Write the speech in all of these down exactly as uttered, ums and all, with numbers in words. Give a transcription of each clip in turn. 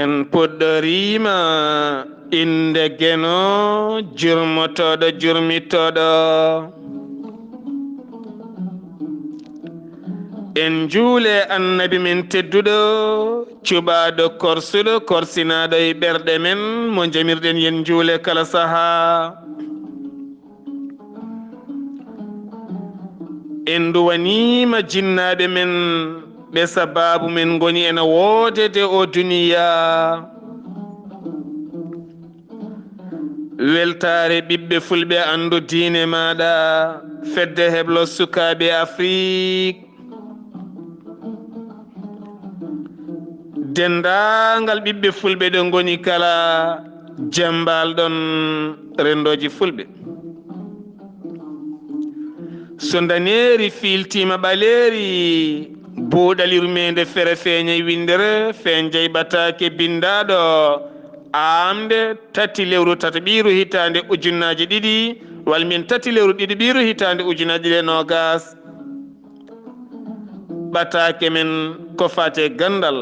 En puɗɗoriima innde Geno, jurmotooɗo jurmitooɗo. En njuule Annabi men tedduɗo, cuɓaaɗo korsuɗo, korsinaaɗo e ɓerɗe men, mo njamirɗen yen njuule kala sahaa. En nduwaniima jinnaaɓe men, ɓe sabaabu men ngoni ena woodede o duniyaa. Weltaare ɓiɓɓe fulɓe, anndu diine maaɗa, fedde heblo sukaaɓe Afrik. Denndaangal ɓiɓɓe fulɓe ɗo ngoni kala, jemmbal ɗon renndooji fulɓe. So ndaneeri fiiltiima ɓaleeri, buuɗal yurmeende fere feeñay winndere, feeñjay ɓataake binndaaɗo aamnde tati lewru tataɓiiru hitaande ujunnaaje ɗiɗi, walla mbiyen tati lewru ɗiɗaɓiiru hitaande ujunnaaje ɗiɗi e noogaas. Ɓataake men ko faati e ganndal,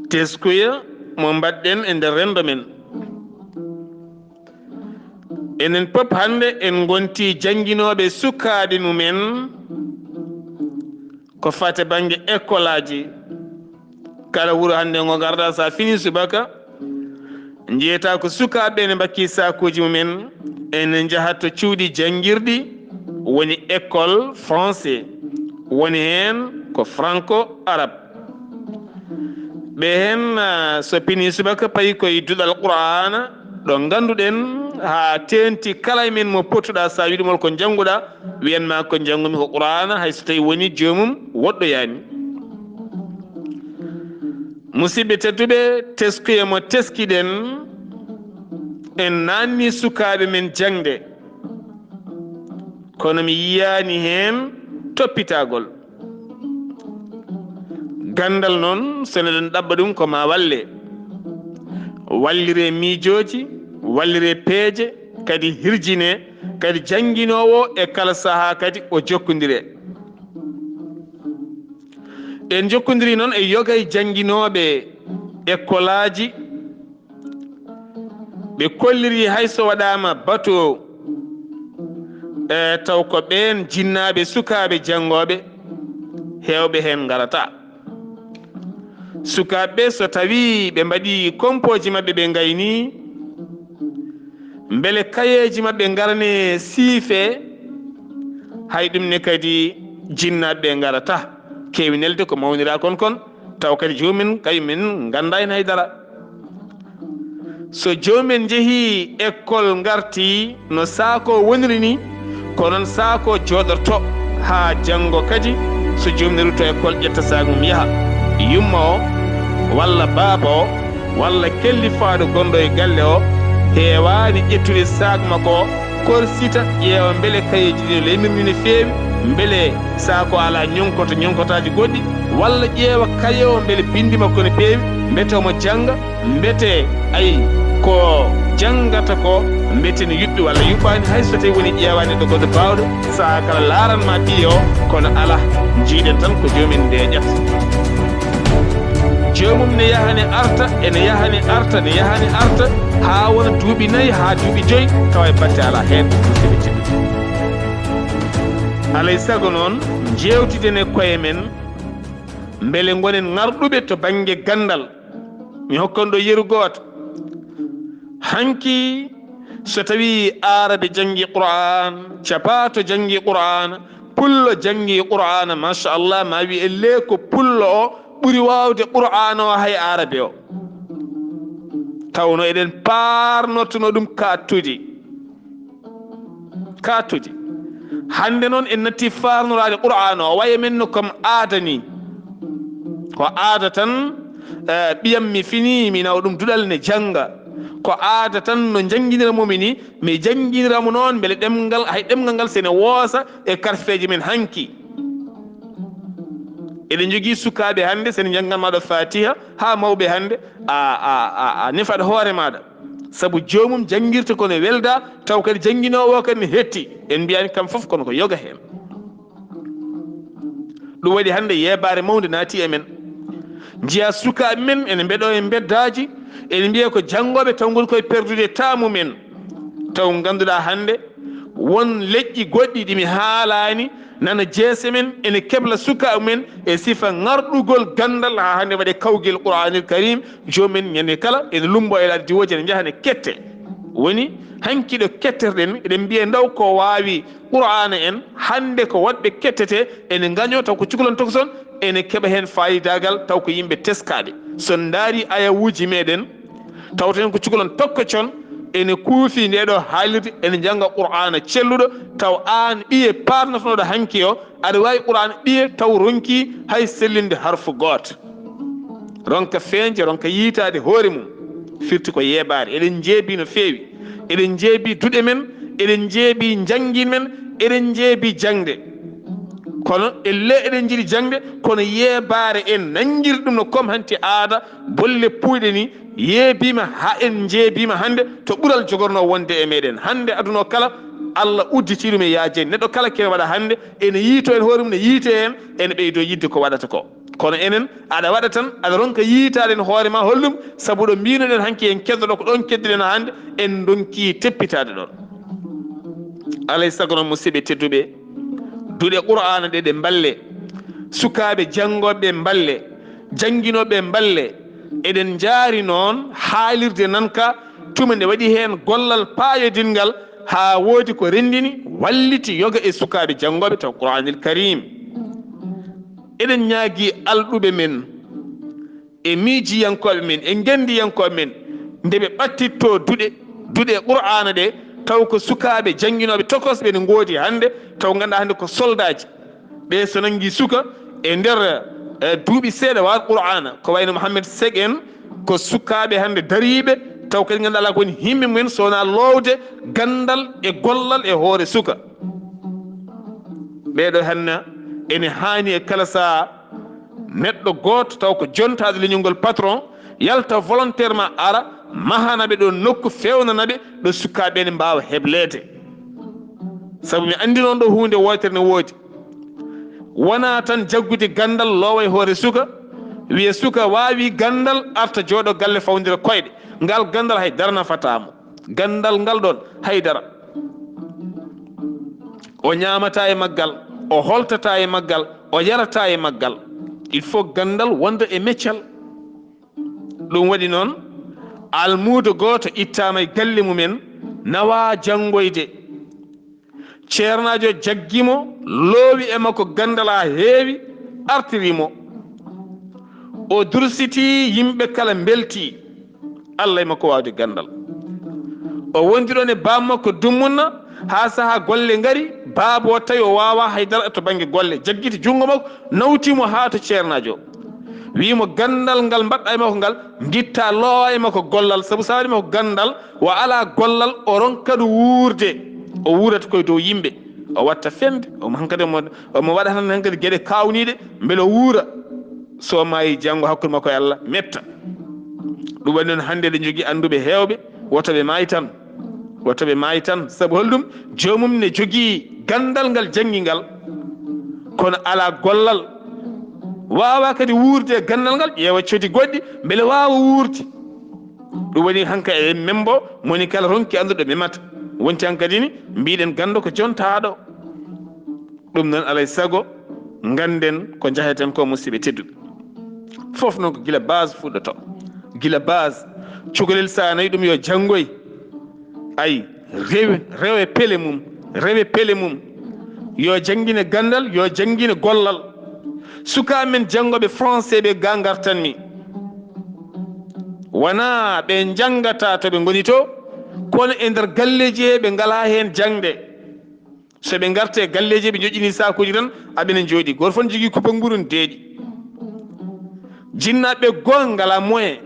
teskuya mo mbaɗɗen e nder renndo men. Enen pop hannde en ngonti jannginooɓe sukaaɓe mumen ko faati bannge ekkolaaji. Kala wuro hannde ngo ngarɗaa, so a finii subaka, njeyataa ko sukaaɓe ene mbakkii saakuuji mumen, ene njaha to cuuɗi janngirɗi, woni école français, woni heen ko franco arabe. Ɓe heen, ah, so pinii subaka, payi koye duɗal Qur'aana, ɗo ngannduɗen haa teeŋti kala e men mo pottuɗaa, so a wiɗumol ko njannguɗaa, wiyan ma ko njanngumi ko Qur'aana, hay so tawi woni joomum woɗɗoyaani. Musidɓe tedduɓe, teskuya mo teskiɗen, en naanni sukaaɓe men jaŋde, kono mi yiyaani heen toppitagol. Ganndal noon, so eɗen ɗaɓɓa ɗum, ko ma walle. Wallire miijooji, wallire peeje, kadi hirjine, kadi jannginoowo e kala sahaa kadi o jokkondire. En njokkondiri noon e yoga e jannginooɓe ekkolaaji, ɓe kolliri hay so waɗaama bato, e taw ko ɓeen jinnaaɓe sukaaɓe janngooɓe, heewɓe heen ngarata. Sukaaɓe ɓe, so tawii ɓe mbaɗii kompooji maɓɓe, ɓe ngaynii, mbele kayeeji maɓɓe ngarane siife, hay ɗum ne kadi jinnaaɓe ɓe ngarata. Keewi nelde ko mawnira kon kon, taw kadi joomumen kañum en nganndaa heen hay dara. So joomumen njehii ekkol ngartii no saako woniri ni, ko noon saako jooɗorto haa janngo kadi, so joomum ne rutto ekkol ƴetta saak mum yaha. Yumma o walla baaba o walla kellifaaɗo gonɗo e galle o heewaani ƴettude saak makko o, korsita, ƴeewa mbele kayeeji ɗi no lemirni no feewi, mbele saako alaa ñonkoto ñonkotaaji goɗɗi, walla ƴeewa kaye o mbele binndi makko no peewi, mbete omo jannga, mbete ayi ko janngata ko, mbete no yuɓɓi walla yuɓɓaani, hay so tawi woni ƴeewaani ɗo goɗɗo baawɗo, sahaa kala laaran ma ɓiye o, kono alaa, njiiɗen tan ko joomum en ndeeƴat. Joomum ne yaha ne arta, ene yaha ne arta, ne yaha ne arta, haa wona duuɓi nayi haa duuɓi joyi, tawa e batte alaa heen, musidɓe tedduɓe. Alay sago noon, njeewtiden e koye men, mbele ngonen ŋarɗuɓe to bannge ganndal. Mi hokkan ɗo yeru gooto. Hanki, so tawii Aarabe janngi Qur'aan, capaato janngi Qur'aan, Pullo janngi Qur'aana, machallah, ma wi elle ko Pullo o ɓuri waawde Qur'aana o hay Aarabe o. Tawno eɗen paarnortuno ɗum kattudi. Kattudi. Hannde noon en natti faarnoraade Qur'aana o, waye men no comme aada ni. Ko aada tan, eh, ɓiyam mi fini, mi nawa ɗum duɗal ne jannga. Ko aada tan no njannginira mo mi ni, mi jannginira mo noon, mbele ɗemngal, hay ɗemngal ngal sene woosa e karfeeji men hanki. Eɗen njogii sukaaɓe hannde, sene njanngan ma ɗo Fatiha haa mawɓe hannde, a, a, a, a nefaɗo hoore maaɗa. Sabu joomum janngirta kono welda, taw kadi jannginoowo o kadi ne hetti. En mbiyaani kam fof, kono ko yoga heen. Ɗum waɗi hannde yeebaare mawnde naati e men. Njiya sukaaɓe men ene mbeɗo e mbeddaaji, ene mbiya ko janngooɓe taw ngoni koye perdude taamu men. Taw ngannduɗaa hannde won leƴƴi goɗɗi ɗi mi haalaani, nana jeese men ene kebla sukaaɓe men e sifa ŋarɗugol ganndal haa hannde waɗe kawgel Qur'aanil Karim. Joom men ñande kala ene lummbo e laaɗe diwooje ene njaha ne kette. Woni hanki ɗo ketterɗen, eɗen mbiya ndaw ko waawi Qur'aana en, hannde ko waɗɓe kettete ene ngañoo taw ko cukalon tokoson, ene keɓa heen faayidaagal taw ko yimɓe teskaaɓe. So on ndaari ayawuuji meɗen, tawten ko cukalon tokkocon, ene kuufi nde ɗo haalirde, ene njannga Qur'aana celluɗo, taw aan ɓiye paarnotonoɗo hanki o, aɗa waawi Qur'aana ɓiye taw ronki hay sellinde harfu gooto. Ronka feeñde, ronka yiytaade hoore mum, firti ko yeebaare. Eɗen njeebii no feewi. Eɗen njeebii duɗe men, eɗen njeebii njanngin men, eɗen njeebii jaŋde. Kono elle eɗen njiɗi jaŋde, kono yeebaare en nanngiri ɗum no comme hanti aada, bolle puuyɗe ni, yeebiima haa en njeebiima hannde to ɓural jogornoo wonde e meɗen. Hannde aduna o kala, Allah udditii ɗum e yaajeede. Neɗɗo kala kene waɗa hannde, ene yiytoo en hoore mum, ne yiytee en, ene ɓeydoo yiɗde ko waɗata ko. Kono enen, aɗa waɗa tan, aɗa ronka yiytaade en hoore ma, hollum, sabu ɗo mbiinoɗen hanki en keddoɗo ko ɗoon kedduɗen hannde, en ndonki teppitaade ɗoon. Alay sago noon, musidɓe tedduɓe, duɗe Qur'aana ɗe ɗe mballe, sukaaɓe janngooɓe ɓe mballe, jannginooɓe ɓe mballe. Eɗen njaari noon haalirde nan ka, tuma nde waɗi heen gollal paayodinngal, haa woodi ko renndini, walliti yoga e sukaaɓe janngooɓe taw Qur'aanil Karim. Eɗen ñaagi alɗuɓe men e miijiyankooɓe men e ngenndiyankooɓe men, nde ɓe ɓattittoo duɗe, duɗe Qur'aana ɗe, taw ko sukaaɓe jannginooɓe tokosɓe ne ngoodi hannde, taw ngannduɗaa hannde ko soldaaji. Ɓe so nanngi suka e nder, eh, duuɓi seeɗa waawat Qur'aana, ko wayno Mohammed Seck en, ko sukaaɓe hannde dariiɓe, taw kadi ngannduɗaa alaa ko woni himɓe mumen so wonaa loowde ganndal e gollal e hoore suka. Ɓeeɗo hannde ene haani e kala sahaa neɗɗo gooto taw ko jontaaɗo leñol ngol patron yalta volontairement ara mahana ɓe ɗo nokku feewnana ɓe ɗo sukaaɓe ne mbaawa hebleede. Sabu mi anndi noon ɗo huunde wootere ne woodi. Wonaa tan jaggude ganndal loowa e hoore suka, wiya suka waawi ganndal arta jooɗo galle fawndira koyɗe. Ngal ganndal hay dara nafataa mo. Ganndal ngal ɗoon hay dara. O ñaamataa e maggal, o holtataa e maggal, o yarataa e maggal. Il faut ganndal wonda e meccal. Ɗum waɗi noon, almuudo gooto ittaama e galle mumen, nawaa janngoyde. Ceernaajo jaggi mo, loowi e makko ganndal haa heewi, artiri mo. O dursitii, yimɓe kala mbeltii. Allah e makko waawde ganndal. O wondi ɗoon e baaba makko Dummunna, haa sahaa golle ngari, baaba o tawi o waawaa hay dara to bannge golle. Jaggiti junngo makko, nawti mo haa to ceernaajo. Wii mo, "Ganndal ngal mbaɗɗaa e makko ngal, ngittaa loowa e makko gollal, sabu so a waɗi makko ganndal, wa alaa gollal, o ronkat wuurde, o wuurata koye dow yimɓe, o watta fende, o hankadi omo, omo waɗa tan hankadi geɗe kaawniiɗe, mbele o wuura. So o maayi janngo hakkunde makko e Allah, metta." Ɗum waɗi noon hannde eɗen njogii annduɓe heewɓe, woto ɓe maayi tan, woto ɓe maayi tan, sabu holɗum? Joomum ne jogii ganndal ngal janngi ngal, kono alaa gollal, waawaa kadi wuurde e ganndal ngal, ƴeewa codi goɗɗi, mbele waawa wuurde. Ɗum woni hanka e membo, moni kala ronki anndude memata. Wonti hankadi ni, mbiɗen ganndo ko jontaaɗo. Ɗum noon alay sago, ngannden ko njaheten ko, musidɓe tedduɓe. Fof noon ko gila base fuɗɗoto. Gila base, cukalel so a nayi ɗum yo janngoy. Ay, rewe, rewe pele mum, rewe pele mum. Yo janngine ganndal, yo janngine gollal. Sukaaɓe men janngooɓe français ɓe ga ngartanmi. Wonaa ɓe njanngataa to ɓe ngoni to, kono e nder galleeji he ɓe ngalaa heen jaŋde. So ɓe ngartee galleeji, ɓe njoƴƴini saakuuji tan, aɓene njooɗi. Gooto fof ne jogii kuppanguru ne deeƴi. Jinnaaɓe goo ngalaa moyen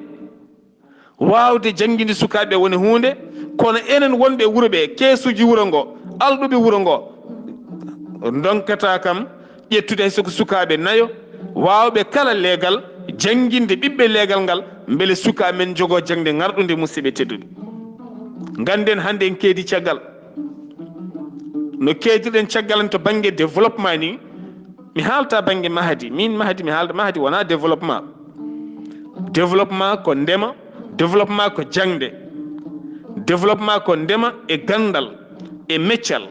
waawde jannginde sukaaɓe woni huunde, kono enen wonɓe wuro ɓe, keesuuji wuro ngo, alɗuɓe wuro ngo, ndonkata kam ƴettude hay so ko sukaaɓe nayo, waawɓe kala leegal, jannginde ɓiɓɓe leegal ngal, mbele sukaaɓe men njogoo jaŋde ŋarɗunde, musidɓe tedduɓe. Ngannden hannde en keedi caggal. No keedirɗen caggal en to bannge développement ni, mi haalta bannge mahdi. Min mahdi mi haalta, mahdi wonaa développement. Développement ko ndema, développement ko jaŋde, développement ko ndema e ganndal e meccal.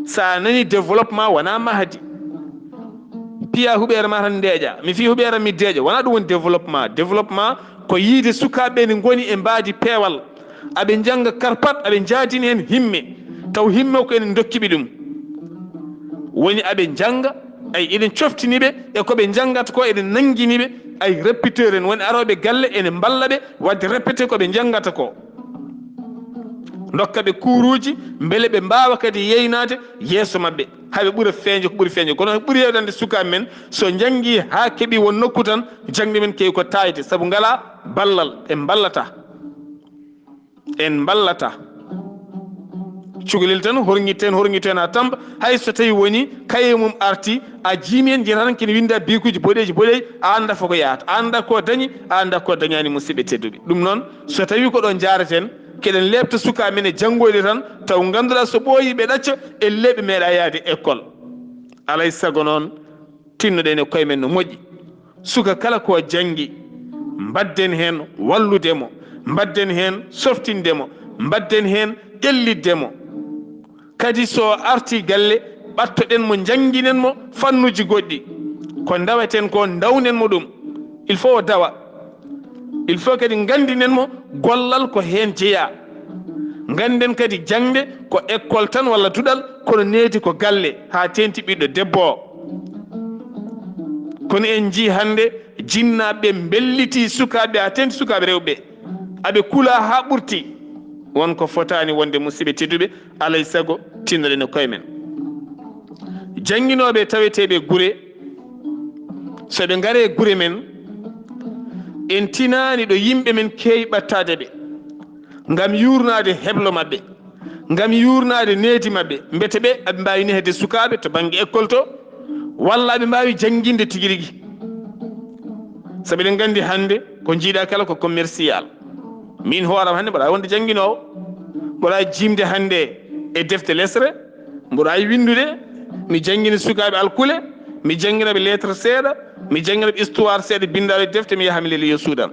So a nani développement wona mahdi. Piya huɓeere ma tan ndeeƴa, mi fi huɓeere mi deeƴa, wona ɗum woni développement. Développement ko yiide sukaaɓe ne ngoni e mbaadi peewal, aɓe njannga karpat, aɓe njaadini heen himme, taw himme ko enen ndokki ɓe ɗum. Woni aɓe njannga, ay, eɗen coftini ɓe e ko ɓe njanngata ko, eɗen nanngini ɓe, ay, répéteur en woni arooɓe galle, ene mballa ɓe waɗde répété ko ɓe njanngata ko. Ndokka ɓe kuuruuji, mbele ɓe mbaawa kadi yeynaade yeeso maɓɓe, haa ɓe ɓura feeñde ko ɓuri feeñde. Kono ɓuri heewde hannde sukaaɓe men, so njanngi haa keɓi won nokku tan, jaŋde men kewi ko taayde, sabu ngalaa ballal, ɓe mballata. En mballata. Cukalel tan horŋitten, horŋitten haa tampa, hay so tawi woni kaye mum arti, a jiimi en, njiyata tan kene winnda bikuuji boɗeeji boɗeeji, a annda fof ko yahata, a annda ko dañi, a annda ko dañaani, musidɓe tedduɓe. Ɗum noon, so tawi ko ɗo njaareten, keɗen leeɓta sukaaɓe men e janngoyde tan, taw ngannduɗaa so ɓooyi ɓe ɗacca, ellee ɓe meeɗa yahde école. Alay sago noon, tinnoɗen e koye men no moƴƴi. Suka kala ko janngi, mbadden heen wallude mo, mbadden heen softinde mo, mbadden heen ƴellitde mo. Kadi so arti galle, ɓattoɗen mo, njannginen mo fannuuji goɗɗi. Ko ndaweten ko, ndawnen mo ɗum. Il faut o dawa. Il faut kadi nganndinen mo gollal ko heen jeyaa. Ngannden kadi jaŋde ko école tan walla duɗal, kono needi ko galle, haa teeŋti ɓiɗɗo debbo o. Kono en njii hannde jinnaaɓe mbellitii sukaaɓe, haa teeŋti sukaaɓe rewɓe. Aɓe kulaa haa ɓurti. Won ko fotaani wonde, musidɓe tedduɓe, alay sago tinnoɗen e koye men. Jannginooɓe taweteeɓe gure, so ɓe ngaree gure men, en tinaani ɗo yimɓe men keewi ɓattaade ɓe, ngam yuurnaade heblo maɓɓe, ngam yuurnaade needi maɓɓe, mbete ɓe aɓe mbaawi nehde sukaaɓe to bannge école to, walla aɓe mbaawi jannginde tigi rigi. Sabu eɗen nganndi hannde ko njiiɗaa kala ko commercial. Miin hooram hannde mboɗo waawi wonde jannginoowo, mboɗo waawi jiimde hannde e defte lesre, mboɗo waawi winndude, mi janngina sukaaɓe alkule, mi janngina ɓe lettre seeɗa, mi janngina ɓe histoire seeɗa, binndaɗo e defte, mi yaha mi leliyo suudan.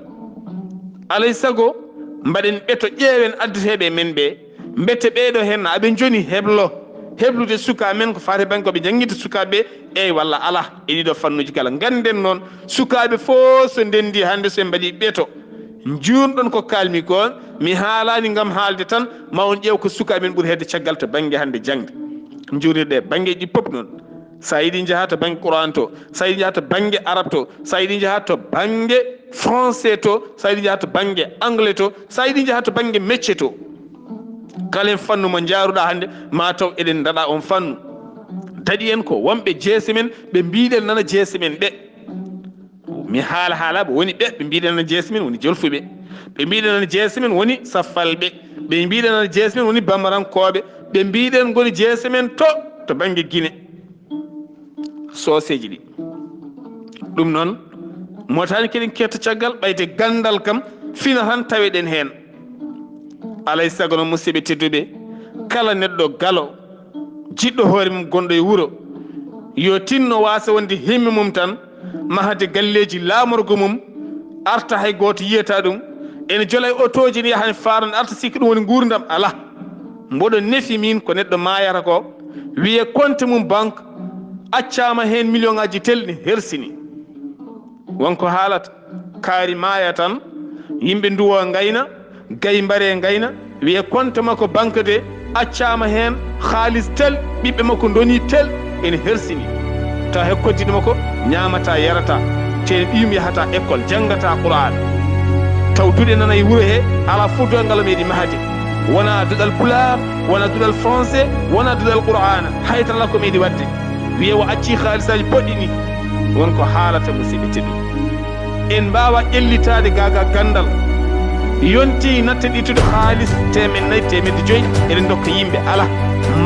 Alay sago, mbaɗen ɓeto, ƴeewen addeteeɓe e men ɓe, mbete ɓeeɗo heen aɓe njoni heblo, heblude suka men ko faati bannge ko ɓe njannginta sukaaɓe ɓe, eey walla alaa, e ɗiɗo fannuuji kala. Ngannden noon, sukaaɓe fof so ndenndi hannde, so en mbaɗi ɓeto, njuurɗon ko kaalmi ko, mi haalaani ngam haalde tan, ma on ƴeew ko sukaaɓe men ɓuri heedde caggal to bannge hannde jaŋde. Njuurnirɗe banngeeji ɗi pop noon. So a yiɗi njaha to bannge Qur'an to, so a yiɗi njaha to bannge Arab to, so a yiɗi njaha to bannge Français to, so a yiɗi njaha to bannge Anglais to, so a yiɗi njaha to bannge métier to. Kala hen fannu mo njaaruɗaa hannde, ma taw eɗen ndaɗa on fannu. Daɗi en ko wonɓe jeese men, ɓe mbiɗen nana jeese men ɓe. Mi haala haala, ɓe woni ɓe, ɓe mbiɗen nana jeese men woni jolfuɓe. Ɓe mbiɗen nana jeese men woni saffalɓe. Ɓe mbiɗen nana jeese men woni bamarankooɓe. Ɓe mbiɗen ngoni jeese men to, to bannge Gine. Sooseeji ɗi. Ɗum noon, motaani keɗen ketta caggal, ɓayde ganndal kam fina tan taweɗen heen. Alay sago noon, musidɓe tedduɓe, kala neɗɗo galo, jiɗɗo hoore mum gonɗo e wuro, yo tinno waasa wonde himmi mum tan, mahde galleeji laamorgo mum, arta hay gooto yiyata ɗum, ene jola e otooji ne yaha ne faara ne arta sikki ɗum woni nguurndam, alaa. Mboɗo nefi miin ko neɗɗo maayata ko, wiye compte mum banque accaama heen million ŋaaji tel ne hersini. Won ko haalata, kaari maaya tan, yimɓe nduwo ngayna, gay mbare ngayna, wiye compte makko banque de accaama heen haalis tel, ɓiɓɓe makko ndoni tel, ene hersini. Tawa he koddiɗo makko ñaamata, yarata, te ɓiyum yahata école, janngata Qur'an. Taw duɗe nana e wuro he, alaa fof duɗal ngal o meeɗi mahde. Wona duɗal Pulaar, wona duɗal Français, wona duɗal Qur'ana, hay tan alaa ko meeɗi waɗde. Wiye o acci haalisaaji poɗɗi ni. Won ko haalata, musidɓe tedduɓe. En mbaawa ƴellitaade gaagaa ganndal. Yonti natten ittude haalis teemedde nayi, teemedde joyi, eɗen ndokka yimɓe. Alaa.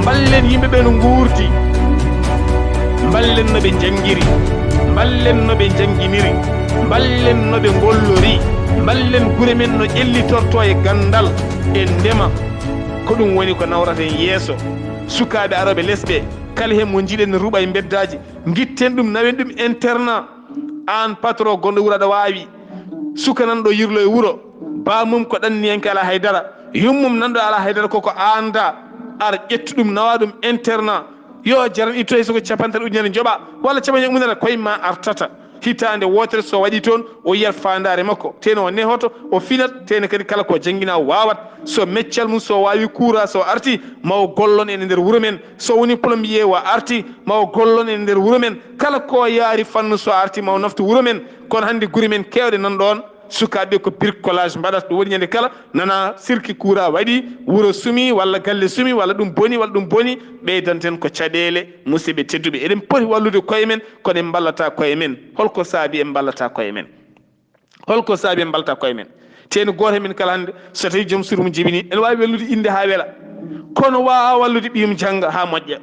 Mballen yimɓe ɓe no nguurdi. Mballen no ɓe njanngiri. Mballen no ɓe njannginiri. Mballen no ɓe ngollori. Mballen gure men no ƴellitortoo e ganndal, e ndema. Ko ɗum woni ko nawrata en yeeso. Sukaaɓe arooɓe les ɓe, kala heen mo njiiɗen ne ruuɓa e mbeddaaji, ngitten ɗum, nawen ɗum internat. Aan patron gonɗo wuro aɗa waawi. Suka nan ɗo yirlo e wuro, baamum ko ɗanniyanke alaa haydara, yummum nan ɗo alaa haydara koko aanda, ar ƴettu ɗum nawa ɗum internat, yo jaran ittoy soko capantaɗe ujunere joɓa walla capanɗe ujunere koye ma artata. Hitaande wootere so waɗi toon o yiyat faandaare makko, teno o nehoto, o finat, teno kadi kala ko janngina o waawat. So meccal mum so waawi kuura so arti ma o gollon en e nder wuro men, so woni plombier o arti ma o gollon en e nder wuro men, kala ko yaari fannu so arti ma o naftu wuro men. Kono hannde guri men keewɗe nan ɗoon, sukaaɓe ko bricolage mbaɗata, ɗum waɗi ñande kala nana sirki kuura waɗi, wuro sumi walla galle sumi walla ɗum boni walla ɗum boni, ɓeydanten ko caɗeele. Musidɓe tedduɓe, eɗen poti wallude koye men kono en mballata koye men. Holko saabi en mballata koye men? Holko saabi en mballata koye men? Teni gooto men kala hannde so tawi joom suudu mum jibini, ene waawi wellude innde haa wela, kono waawa wallude ɓiyum jannga haa moƴƴa.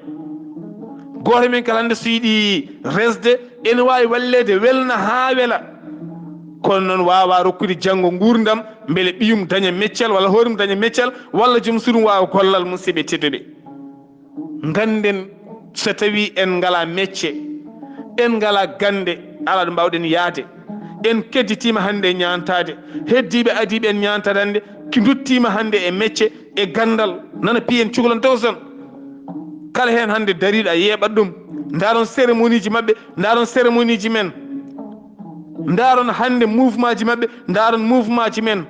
Gooto men kala hannde so yiɗi resde, ene waawi walleede welna haa wela, kono noon waawa rokkude janngo nguurndam mbele ɓiyum daña meccal walla hoore mum daña meccal walla joom suudu mum waawa gollal. Musidɓe tedduɓe, ngannden so tawi en ngala mecce, en ngala gannde, alaa ɗo mbaawɗen yahde. En kedditiima hannde e ñaantaade, heddiiɓe adiiɓe en ñaantaade hannde ki nduttiima hannde e mecce e ganndal, nana piyen cukalon tawson. Kala heen hannde dariiɗo a yeeɓat ɗum. Ndaaron cérémonie ji maɓɓe, ndaaron cérémonie ji men. Ndaaron hannde mouvement ji maɓɓe, ndaaron mouvement ji men.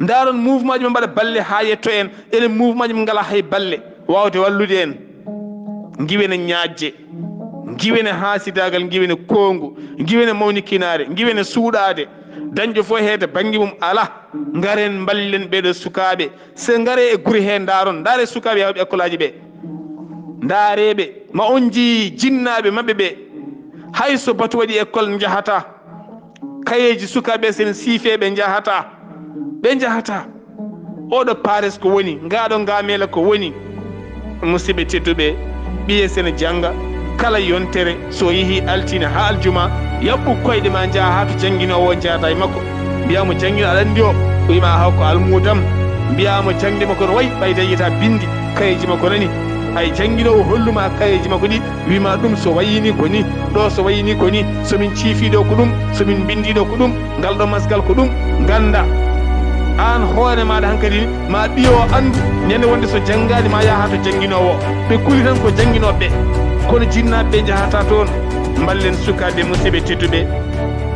Ndaaron mouvement ji men mbaɗa balle haa yetto en, enen mouvement ji men ngala hay balle waawde wallude en. Ngiwene ñaajje, ngiwene haasidaagal, ngiwene koongu, ngiwene mawnikinaare, ngiwene suuɗaade. Dañɗo fof heede bannge mum alaa. Ngaren mballen ɓeeɗo sukaaɓe. Se ngare e gure hee ndaaron, ndaare sukaaɓe yahooɓe ekkolaaji ɓe. Ndaareeɓe, ma on njii jinnaaɓe maɓɓe ɓe. Hay so batu waɗi école njahata. Kayeeji sukaaɓe sen siifee ɓe njahata. Ɓe njahata. Oɗo Paris ko woni, ngaaɗo Ngameela ko woni. Musidɓe tedduɓe, ɓiye sene jannga, kala yontere so yehi altine haa aljuma, yaɓɓu koyɗe ma njaha haa to jannginoowo o njahata e makko. Mbiyaa mo janngino aɗa anndi o, o wiima haa ko almuudam. Mbiyaa mo jaŋde makko no wayi ɓay dañƴata binndi, kayeeji makko nani. Hay jannginoowo holluma kayeeji makko ɗi, wiima ɗum so wayini ko ni, ɗo so wayini ko ni, so min ciifi ɗo ko ɗum, so min mbindi ɗo ko ɗum, ngal ɗo masgal ko ɗum, ngannda. Aan hoore maaɗa hankadi ni, ma ɓiyo o anndu, ñande wonde so janngaani ma yaha to jannginoowo. Ɓe kuli tan ko jannginooɓe ɓe, kono jinnaaɓe ɓe njahata toon. Mballen sukaaɓe musidɓe tedduɓe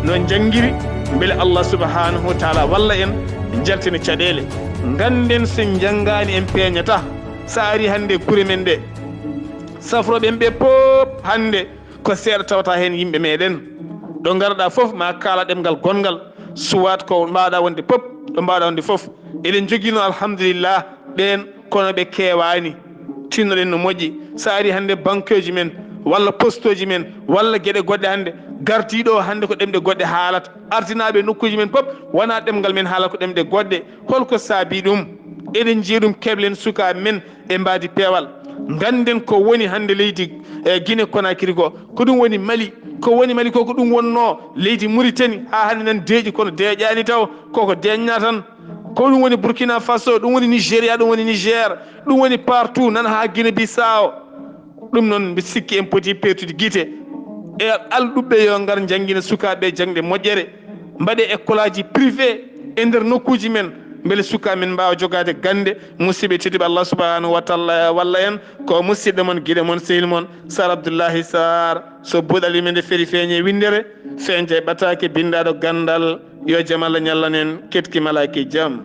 no njanngiri, mbele Allah subhanahu wa taala walla en njaltina caɗeele. Ngannden so en njanngaani en peeñata. So a ari hannde gure men ɗe, safrooɓe en ɓe pop hannde ko seeɗa tawata heen yimɓe meɗen. Ɗo ngarɗa fof ma kaala ɗemngal gonngal, suwat ko mbaɗa wonde pop, ɗo mbaɗa wonde fof. Eɗen njogino alhamdulillah ɓeen, kono ɓe keewaani. Tinnoɗen no moƴƴi. So a ari hannde banqueji men, walla postoji men, walla geɗe goɗɗe hannde, gardiiɗo o hannde ko ɗemɗe goɗɗe haalata. Artinaaɓe nokkuji men pop, wona ɗemngal men haala ko ɗemɗe goɗɗe. Holko saabi ɗum? Eɗen njiya ɗum, keblen sukaaɓe men e mbaadi peewal. Ngannden ko woni hannde leydi, e Guinée Conakry ko, ko ɗum woni Mali. Ko woni Mali ko, ko ɗum wonnoo leydi Mauritanie, haa hannde nan deeƴi kono deeƴaani taw, koko deeƴna tan. Ko ɗum woni Burkina Faso, ɗum woni Nigeria, ɗum woni Niger, ɗum woni partout nan haa Guinée Bissau. Ɗum noon mbi sikki en poti peertude gite e alɗuɓe yo ngar njanngina sukaaɓe jaŋde moƴƴere. Mbaɗe école aji privé e nder nokkuuji men, mbele sukaaɓe men mbaawa jogaade gannde. Musidɓe tedduɓe, Allah subhanahu wa taala walla en. Ko musidɗo mon, giɗo mon, sehil mon, Sar Abdullahi Sar. So buuɗal yimɓe nde feri feeñe winndere, feeñde e ɓataake binndaaɗo ganndal. Yo jam Allah ñallan en, ketki malaaki jam.